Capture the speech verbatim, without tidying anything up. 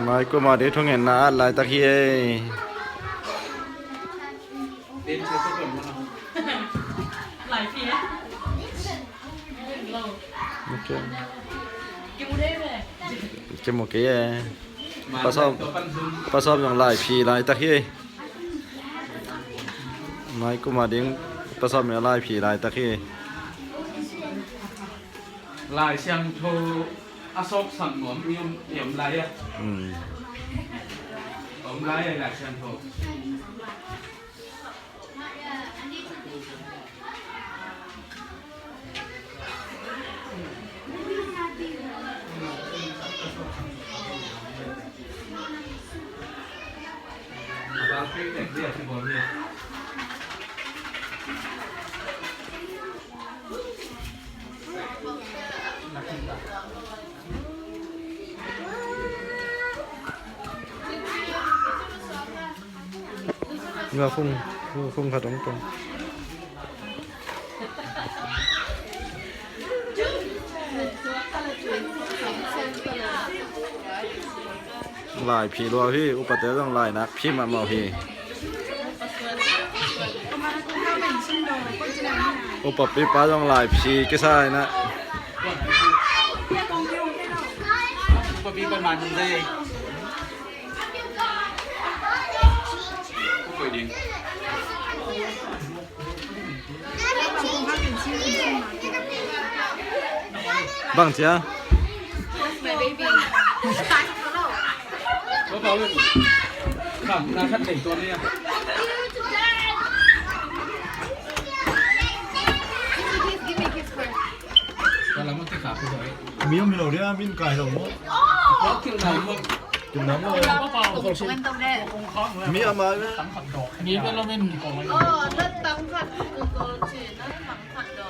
Mai kuma ding thungetna at laitak hi ei. Lai phi a. Ok. Kimu dei ve. Kimu kei e. Pasawm, pasawm zong lai phi laitak hi ei. Mai kuma ding pasawm zong lai phi laitak hi ei. Lai Siangtho a sawksak nuam i om, i om lai a. Mm. Om lai a Lai Siangtho. Nga khung, nga khung khat hong tong. Lai phi lua hi, upate zong lai nak phi mahmah hi. Upa pipa zong lai phi kisa hi na. Upa pipa man dei. Upa ding. Bang cia. Mi om hi lo dia, min kai lo mo. Kin nam lo. Mi ama. Mi pen lo min. Oh, nan tang khat ko ko ci, nan tang khat do.